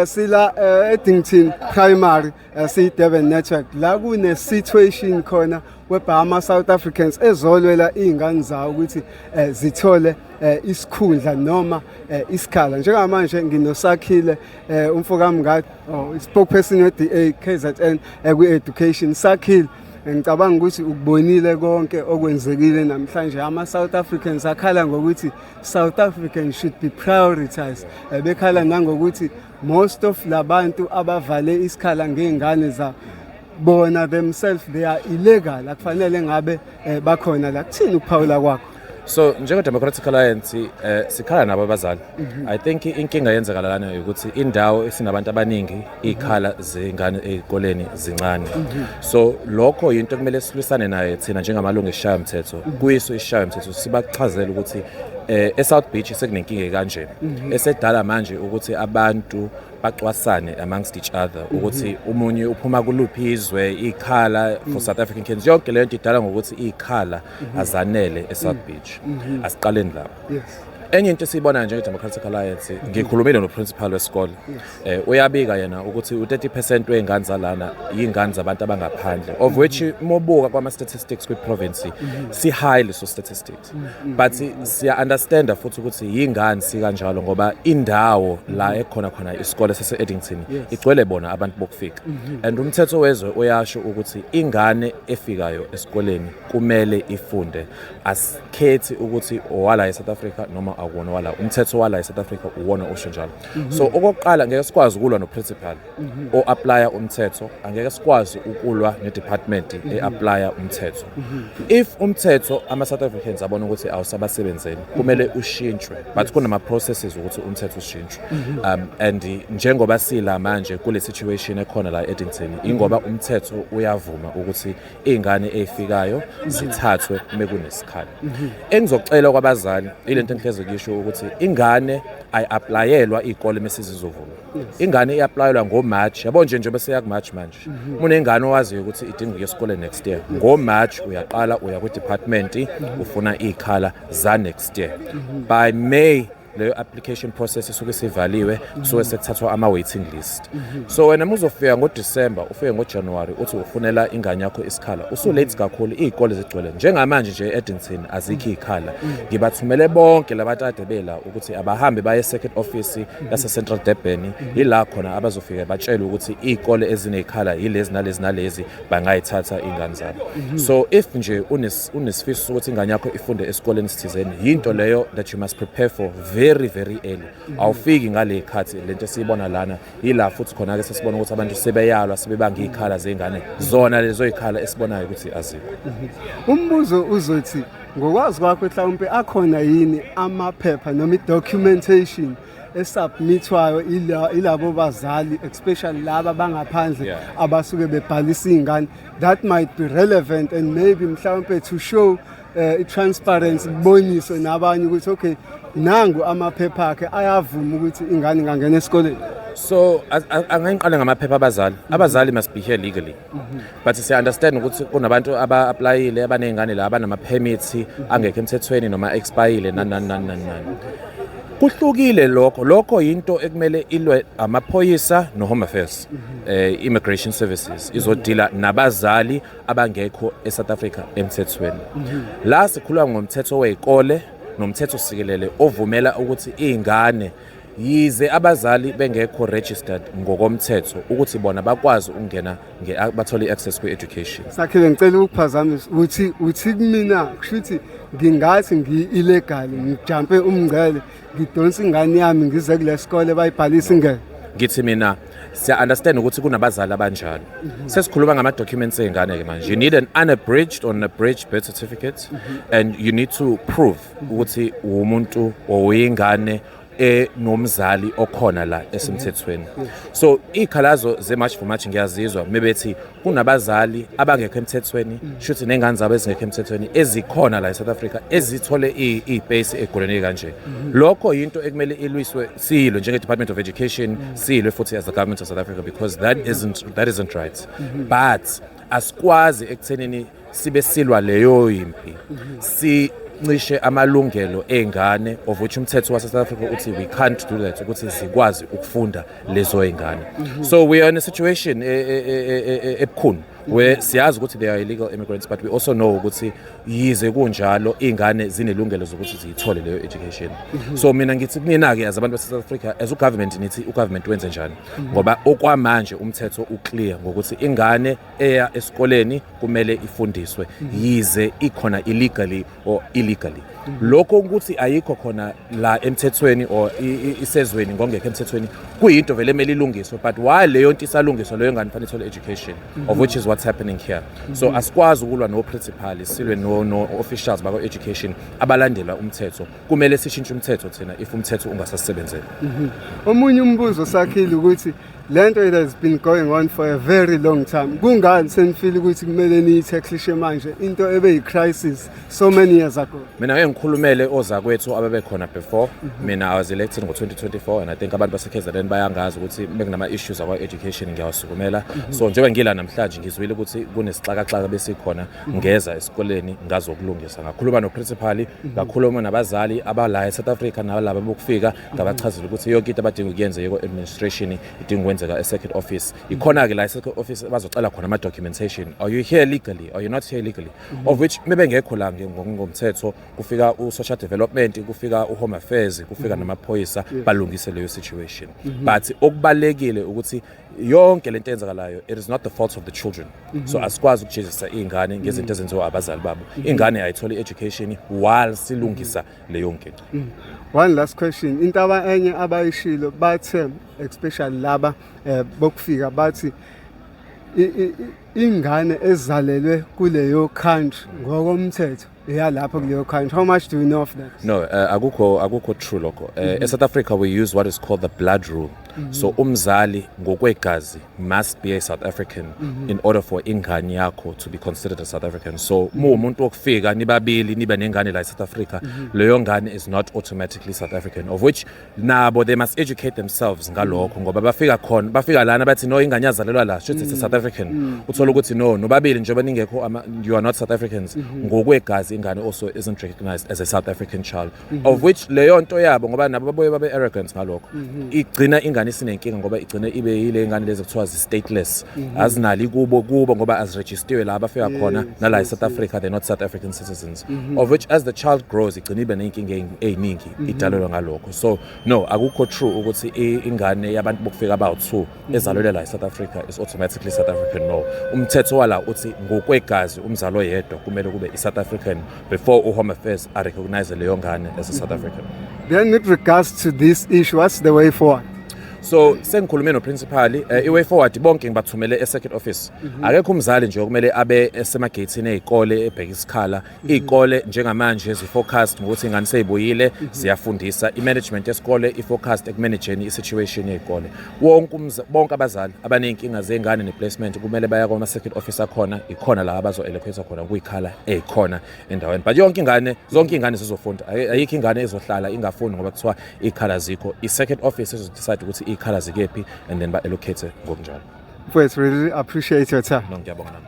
Sila Addington Primary, si Durban Network, la kune situation khona whereby ama South Africans ezolwela izingane zawo ukuthi zithole isikhundla noma isikhala. Njengamanje nginoSakhile umfokaMngadi, oh, spokesperson we-DA KZN kwi-education. Sakhile, ngicabanga ukuthi ukubonile konke okwenzekile namhlanje. Ama South Africans akhala ngokuthi South Africans should be prioritized. Bekhala nangokuthi most of labantu abavale isikhala ngey'ngane za bona themselves, they are illegal, akufanele ngabe bakhona la. Kuthini ukuphawula kwakho? So njenge Democratic Alliance sikhala nabo abazali. I think inkinga yenzekala lana ukuthi indawo esinabantu abaningi, ikhala zengane ezikoleni zincane. So lokho into ekumele silwisane nayo thina njengamalungu esishayamthetho. Kuyiso isishayamthetho sibachazela ukuthi eSouth Beach sekunenkinga kanje. Esedala manje ukuthi abantu bacwasane amongst each other, ukuthi umunye uphuma kuluphi izwe, ikhala for South African kids. Yonke leyo nto idala ngokuthi ikhala azanele eSouth Beach. Asiqaleni lapho. Enye into esiyibona njenge Democratic Alliance, ngikhulumile no-principal wesikole, uyabika yena ukuthi u-30% wey'ngane zalana yingane zabantu abangaphandle, of which mobuka kwama statistics kwi-province si high leso statistics, but siya understanda futhi ukuthi yingane sikanjalo ngoba indawo la ekhona khona isikole sase Addington igcwele bona abantu bokufika, and umthetho wezwe uyasho ukuthi ingane efikayo esikoleni kumele ifunde. Asikhethi ukuthi owala eSouth Africa noma akuwona wala. Umthetho wala eSouth Africa uwona osho njalo. So okokuqala, ngeke sikwazi ukulwa no-principal o-applya umthetho, angeke sikwazi ukulwa ne-department e-applya umthetho. If umthetho ama-South Africans abona ukuthi awusabasebenzeli, kumele ushintshwe, but kunama-processes ukuthi umthetho ushintshwe, and njengoba sila manje kule situation ekhona la e-Addington, ingoba umthetho uyavuma ukuthi iy'ngane ey'fikayo zithathwe mekunesikhala. Engizocela kwabazali, ilento engihleze ngisho ukuthi ingane ayi-applyelwa iy'kole mesizizovulwa. Ingane i-applyelwa ngo-March, yabo nje, njengoba seya ku-March manje. Uma unengane owaziyo ukuthi idinga ukuya esikoleni next year, ngo-March uyaqala uya kwi-department, ufuna iy'khala za-next year. By May leyo application process isuke isivaliwe, kusuke sekuthathwa ama-waiting list. So wena uma uzofika ngoDisemba, ufike ngoJanuwari, uthi ufunela ingane yakho isikhala, usu-late kakhulu, iy'kole zigcwele. Njengamanje nje e-Addington azikho iy'khala. Ngibathumele bonke labantu ade bela ukuthi abahambe baye e-circuit office yase-Central Durban, yila khona abazofika batshelwe ukuthi iy'kole eziney'khala yilezi nalezi nalezi, bangayithatha iy'ngane zabo. So if nje unesifiso sokuthi ingane yakho ifunde esikoleni esithizeni, yinto leyo that you must prepare for very very early. Awufiki ngale khathi. Lento esiyibona lana yila futhi khona-ke sesibona ukuthi abantu sebeyalwa, sebebanga iy'khala zey'ngane, zona lezo y'khala esibonayo ukuthi azikho. Umbuzo uzothi, ngokwazi kwakho mhlawumpe akhona yini amaphepha noma i-documentation esubmithwayo ilabo bazali, especially laba bangaphandle abasuke bebhalisa iy'ngane, that might be relevant and maybe mhlawumpe to show i-transparency, kuboniswe nabanye ukuthi okay, nangu amaphepha akhe ayavuma ukuthi ingane ingangena esikoleni? So angangiqale ngamaphepha abazali. Abazali must be here legally, but siya understand ukuthi kunabantu aba-applyile abaney'ngane la abanama-permits angekho emthethweni noma expire, nani nani nani nani nani. Kuhlukile lokho. Lokho yinto ekumele ilwe amaphoyisa no-Home Affairs, Immigration Services izodila nabazali abangekho eSouth Africa emthethweni. La sikhuluma ngomthetho wey'kole nomthetho sikelele ovumela ukuthi iy'ngane, yize abazali bengekho registered ngokomthetho, ukuthi bona bakwazi ukungena bathole i-access kwi-education. Sakhile, ngicela ukuphazamisa. Uthi kumina kusho ukuthi ngingathi ngiyi-illegal, ngijampe umngcele, ngidonsa ingane yami, ngize kule sikole, bayibhalise, ingene? Ngithi mina siya understand ukuthi kunabazali abanjalo. Sesikhuluma ngama-documents ey'ngane-ke manje. You need an unabridged or an abridged birth certificate, and you need to prove ukuthi umuntu or uyingane enomzali okhona la esemthethweni. So iy'khalazo ze-March for March ngiyazizwa mebethi kunabazali abangekho emthethweni, shuthi ney'ngane zabo ezingekho emthethweni ezikhona la e-South Africa ezithole iy'pesi ey'koleni kanje. Lokho yinto ekumele ilwiswe, siyilwe njenge-Department of Education, siyilwe futhi as the government of South Africa, because that isn't right, but asikwazi ekuthenini sibe silwa leyo impi si Sincishe amalungelo ey'ngane, of which umthetho wase South Africa uthi we can't do that, ukuthi zikwazi ukufunda lezo y'ngane. So we are in a situation ebukhuni where siyazi ukuthi they are illegal immigrants, but we also know ukuthi yize kunjalo, iy'ngane zinelungelo zokuthi ziyithole leyo education. So mina ngithi kunina-ke as abantu base-South Africa, as ugovernment, nithi ugovernment wenze njani? Ngoba okwamanje umthetho uclear ngokuthi ingane eya esikoleni kumele ifundiswe, yize ikhona illegally or illegally. Lokho ukuthi ayikho khona la emthethweni or isezweni ngongekho emthethweni kuyinto vele emele ilungiswe, but while leyo nto isalungiswa, leyo ngane fanele ithole education, of which is what's happening here. So asikwazi ukulwa no-principal, silwe no-officials bakwa-education abalandela umthetho. Kumele sishintshe umthetho thina if umthetho ungasasebenzeli. Omunye umbuzo, Sakhile, ukuthi lento, it has been going on for a very long time. Kungani senifeel ukuthi kumele niyitacklishe manje into ebe yi-crisis so many years ago? Mina ngeke ngikhulumele ozakwethu ababekhona before mina. I was elected ngo-2024 and I think abantu base-KZN bayangazi ukuthi bekunama-issues akwa-education ngiyawasukumela. So njengoba ngila namhlanje, ngizwile ukuthi kunesixakaxaka besikhona, ngeza esikoleni ngazokulungisa, ngakhuluma no-principal, ngakhuluma nabazali abala e-South Africa nalaba bokufika, ngabachazela ukuthi yonke into abadinga ukuyenza yeko-administration idinga ukwenzeka e-circuit office. Ikhona-ke la e-circuit office bazocela khona ama-documentation: are you here legally, are you not here legally? Of which mebengekho la ngomthetho, kufika u-social development, kufika u-home affairs, kufika namaphoyisa, balungise leyo situation. But okubalulekile ukuthi yonke lento eyenzakalayo, it is not the fault of the children. So asikwazi ukujezisa iy'ngane ngezinto ezenziwa abazali babo. Ingane ayithole i-education while silungisa leyo nkinga. One last question. Into aba enye abayishilo, bathe, especially laba bokufika, bathi ingane ezalelwe kuleyo country ngokomthetho eyalapho kuleyo country. How much do you know of that? No, akukho true lokho. E-South Africa we use what is called the blood rule. So umzali ngokwegazi must be a South African in order for ingane yakho to be considered a South African. So muwumuntu wokufika nibabili nibe nengane la e-South Africa, leyo ngane is not automatically South African. Of which nabo they must educate themselves ngalokho, ngoba bafika khona, bafika lana bathi, "No, ingane yazalelwa la, shuthi it's a South African." Uthola ukuthi no, nobabili njengoba ningekho you are not South Africans ngokwegazi, ingane also isn't recognized as a South African child. Of which leyo nto yabo, ngoba nabo babuye babe arrogant ngalokho, igcina ingane isinenkinga, ngoba igcina ibe yile ngane lezi kuthiwa zi-stateless, azinalo ikubo kubo ngoba azirejistiwe la abafika khona nala e-South Africa. They're not South African citizens, of which as the child grows igcina ibe ney'nkinga ey'ningi idalelwa ngalokho. So no, akukho true ukuthi ingane yabantu bokufika abawu-two ezalelwe la e-South Africa is automatically South African. No, umthetho wala uthi ngokwegazi umzali oyedwa kumele kube i-South African before u-Home Affairs arecognize leyo ngane as a South African. Then with regards to this issue, what's the way forward? So sengikhulume noprincipal, i-way forward, bonke ngibathumele e-circuit office. Akekho umzali nje okumele abe esemageyithini ey'kole ebheka isikhala. Iy'kole njengamanje zi-focused ngokuthi ingane sey'buyile, ziyafundisa. I-management yesikole i-focused ekumanageni i-situation yey'kole. Bonke abazali abaney'nkinga zey'ngane ne-placement kumele baya kwama-circuit office akhona, ikhona la abazo-allocate khona kuyikhala ey'khona endaweni. But yonke ingane, zonke iy'ngane zizofunda. Ayikho ingane ezohlala ingafundi ngoba kuthiwa iy'khala zikho. I-circuit office ezodecide ukuthi iy'khala zikephi and then ba-allocate ngokunjalo. Mfowethu, really appreciate your time. No, ngiyabonga nami.